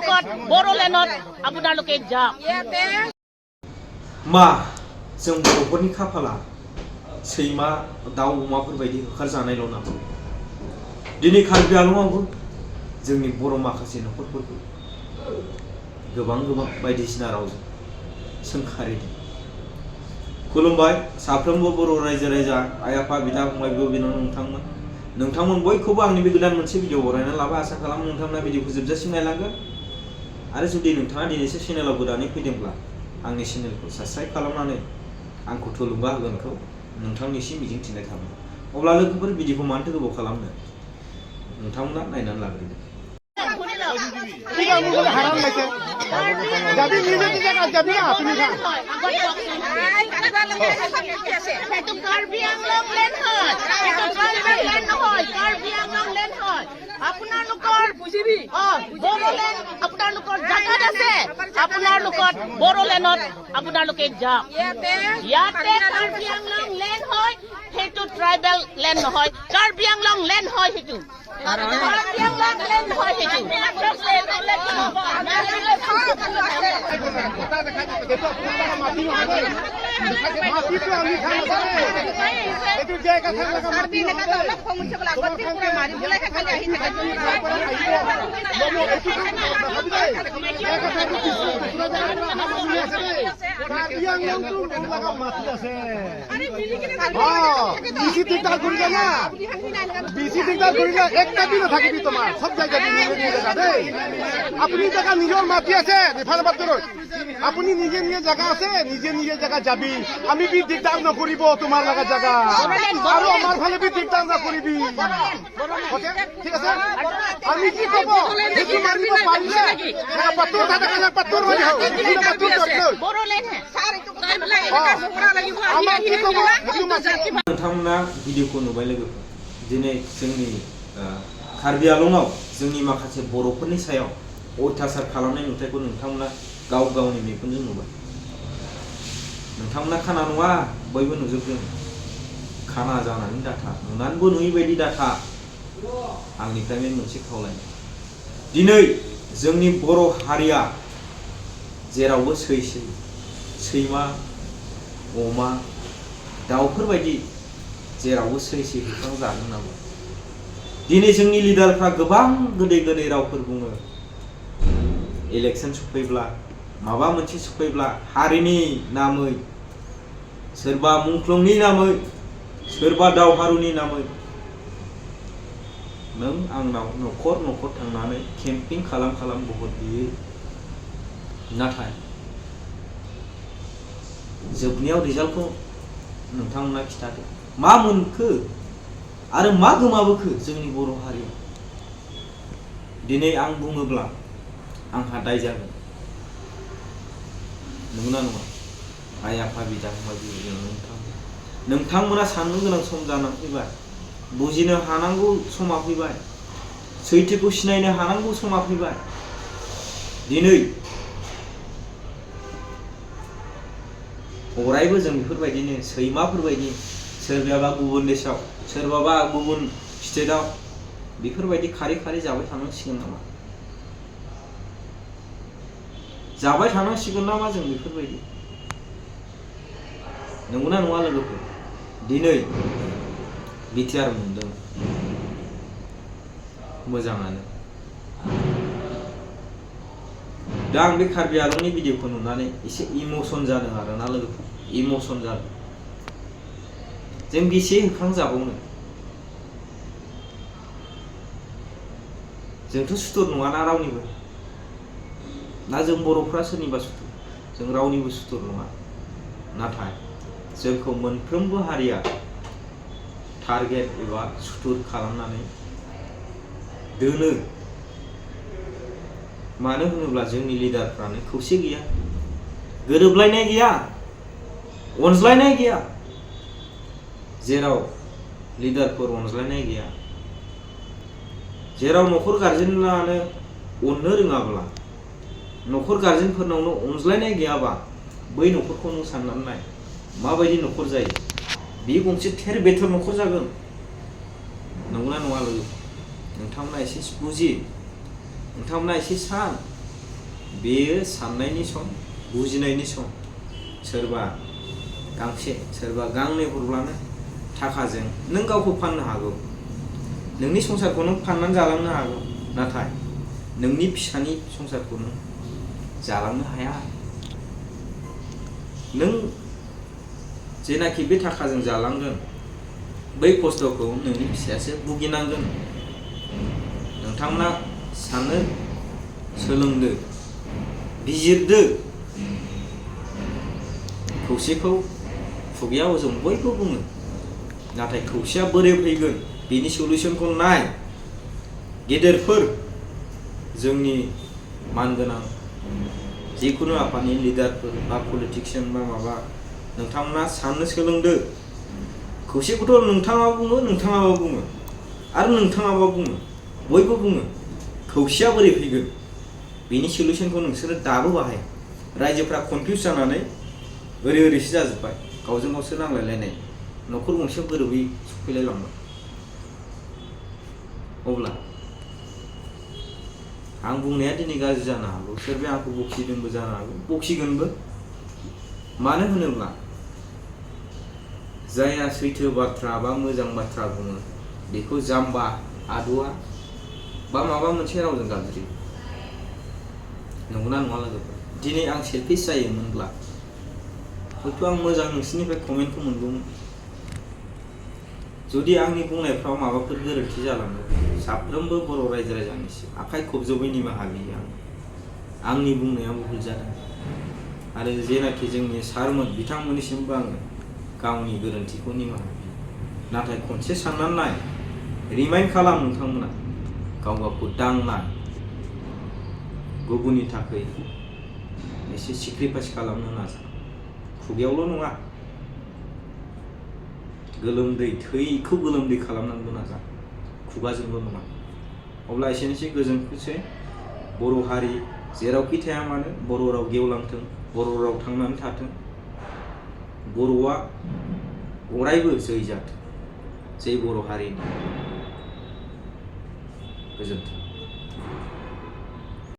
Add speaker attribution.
Speaker 1: লগত বড়োলেণ্ডত আপোনালোকে যাওক
Speaker 2: मा जों बर'फोरनि खाफाला सैमा दाउ अमाफोर बायदि होखारजानायल' नामा दिनै कार्बि आंलंआवबो जोंनि बर' माखासे न'खरफोरखौ गोबां बायदिसिना रावजों सोंखारिदों खुलुमबाय साफ्रोमबो बर' रायजो राजा आइ आफा बिदा फंबाय बिब' बिनानाव नोंथांमोन बयखौबो आंनि बे गोदान मोनसे भिडिअ बरायना लाबा आसा खालामो नोंथांमोना भिडिअखौ जोबजासिम नायलांगोन आरो जुदि नोंथाङा दिनैसो चेनेलाव गोदानै फैदोंब्ला आंनि चेनेलखौ साबस्क्राइब खालामनानै आंखौ थुलुंगा होगोनखौ नोंथांनिसिम मिजिंथिनाय थाबाय अब्ला लोगोफोर भिडिअखौ मानोथो गोबाव खालामनो नोंथांमोना नायनानै लाग्रोदो
Speaker 1: বড়োলেণ্ডত আপোনালোকে যাওক ইয়াতে কাৰ্বি আংলং লেণ্ড হয় সেইটো ট্ৰাইবেল লেণ্ড নহয় কাৰ্বি আংলং লেণ্ড হয় সেইটো কাৰ্বি আংলং লেণ্ড হয় সেইটো
Speaker 3: अपनी जगह निजर माटी আছে আপুনি নিজে নিজে জায়গা আছে নিজে নিজে জায়গা যাবি আমি বি দিগদার নকৰিব তোমাৰ লাগা জায়গা আৰু আমাৰ ফালে বি দিগদার নকৰিবি ঠিক আছে আমি কি কব সেইটো মানিব পাৰিলে পাত্তৰ থাকা কানে পাত্তৰ হৈ যাও পাত্তৰ বড়োলেণ্ড স্যার এইটো কথা লাগিব আমাৰ কি কব
Speaker 2: नोंथांमोना भिडिअखौ नुबाय लोगोफोर दिनै जोंनि कार्बि आंलंआव जोंनि माखासे बर'फोरनि सायाव अयथासार खालामनाय नुथायखौ नोंथांमोना गावनि मेगनजों नुबाय नोंथांमोना खाना नङा बयबो नुजोबदों खाना जानानै डाटा नुनानैबो नुयै बायदि डाटा आंनिफ्राय बे मोनसे खावलायनाय दिनै जोंनि बर' हारिया जेरावबो सैमा अमा दाउफोर बायदि जेरावबो होखारजानो नांगौ दिनै जोंनि लिडारफ्रा गोबां गोदै रावफोर बुङो इलेक्शन सफैब्ला माबा मोनसे सफैब्ला हारिनि नामै सोरबा मुंख्लंनि नामै सोरबा दावहारुनि नामै नों आंनाव न'खर थांनानै केम्पिं खालाम बहुत बियो नाथाय जोबनायाव रिजाल्टखौ नोंथांमोना खिथादो मा मोनखो आरो मा गोमाबोखो जोंनि बर' हारिया दिनै आं बुङोब्ला आंहा दाय जागोन नंगौना नङा आइ आफा बिदा फंबाय नोंथांमोना साननो गोनां सम जानानै फैबाय बुजिनो हानांगौ समा फैबाय सैथोखौ सिनायनो हानांगौ समा फैबाय दिनै अरायबो जों बेफोरबायदिनो सैमाफोरबायदि सोरबाबा गुबुन देशआव सोरबाबा गुबुन स्टेटआव बेफोरबायदि खारै जाबाय थानांसिगोन नामा जों बेफोरबायदि नंगौना नङा लोगोफोर दिनै बिटिआर मोनदों मोजाङानो दा आं बे कार्बि आंलंनि भिडिअखौ नुनानै एसे इमोसन जादों आरोना लोगोफोर इमोसन जादों जों बेसे होखांजाबावनो जोंथ' सुथुर नङाना रावनिबो ना जों बर'फ्रा सोरनिबा सुथुर जों रावनिबो सुथुर नङा नाथाय जोंखौ मोनफ्रोमबो हारिया टारगेट एबा सुथुर खालामनानै दोनो मानो होनोब्ला जोंनि लिडारफ्रानो खौसे गैया गोरोबलायनाय गैया अनज्लायनाय गैया जेराव लिडारफोर अनज्लायनाय गैया जेराव न'खर गारजेनानो अननो रोङाब्ला न'खर गारजेनफोरनावनो अनज्लायनाय गैयाबा बै न'खरखौ नों साननानै नाय माबायदि न'खर जायो बे गंसे थेर बेथर न'खर जागोन नंगौना नङा लोगो नोंथांमोना एसे बुजि नोंथांमोना एसे सान बेयो साननायनि सम बुजिनायनि सम सोरबा गांसे सोरबा गांनै हरब्लानो थाखाजों नों गावखौ फाननो हागौ नोंनि संसारखौ नों फाननानै जालांनो हागौ नाथाय नोंनि फिसानि संसारखौ नों जालांनो हाया नों जेनाखि बे थाखाजों जालांगोन बै खस्थ'खौ नोंनि फिसायासो भुगिनांगोन नोंथांमोना साननो सोलोंदो बिजिरदो खौसेखौ खुगायाव जों बयबो बुङो नाथाय खौसेया बोरै फैगोन बेनि सलुशनखौ नाय गेदेरफोर जोंनि मानगोनां जिखुनु आफादनि लिडारफोर बा पलिटिशियान बा माबा नोंथांमोना साननो सोलोंदो खौसेखौथ' नोंथाङाबो बुङो आरो नोंथाङाबो बुङो बयबो बुङो खौसेया बोरै फैगोन बेनि सलुशनखौ नोंसोरो दाबो बाहाय रायजोफ्रा कनफिउज जानानै ओरैसो जाजोब्बाय गावजों गावसो नांलायलायनाय न'खर गंसेयाव गोरोबै सफैलायलांबाय अब्ला आं बुंनाया दिनै गाज्रि जानो हागौ सोरबाया आंखौ बखिदोंबो जानो हागौ बखिगोनबो मानो होनोब्ला जायहा सैथो बाथ्रा बा मोजां बाथ्रा बुङो बेखौ जाम्बा आदुआ बा माबा मोनसे रावजों गाज्रि नंगौना नङा लोगोफोर दिनै आं सेल्फिश जायोमोनब्ला हयथ' आं मोजां नोंसिनिफ्राय कमेन्टखौ मोनगौमोन जुदि आंनि बुंनायफ्राव माबाफोर गोरोन्थि जालाङो साफ्रोमबो बर' रायजो राजानिसिम आखाइ खबजबै निमाहा बियो आंनि बुंनाया भुल जादों आरो जेनाखि जोंनि सारमोन बिथांमोननिसिमबो आङो गावनि गोरोन्थिखौ निमाहा बियो नाथाय खनसे साननानै नाय रिमाइन्ड खालाम नोंथांमोना गाव गावखौ दांनाय गुबुननि थाखाय एसे सेक्रिफाइस खालामनो नाजा खुगायावल' नङा गोलोमदै थैखौ गोलोमदै खालामनांगौ नाजा खुगाजोंल' नङा अब्ला एसेनोसै गोजोनथोंसै बर' हारि जेरावखि थाया मानो बर' राव गेवलांथों बर' राव थांनानै थाथों बर'आ अरायबो जै जाथों जै बर' हारिनि गोजोन्थों।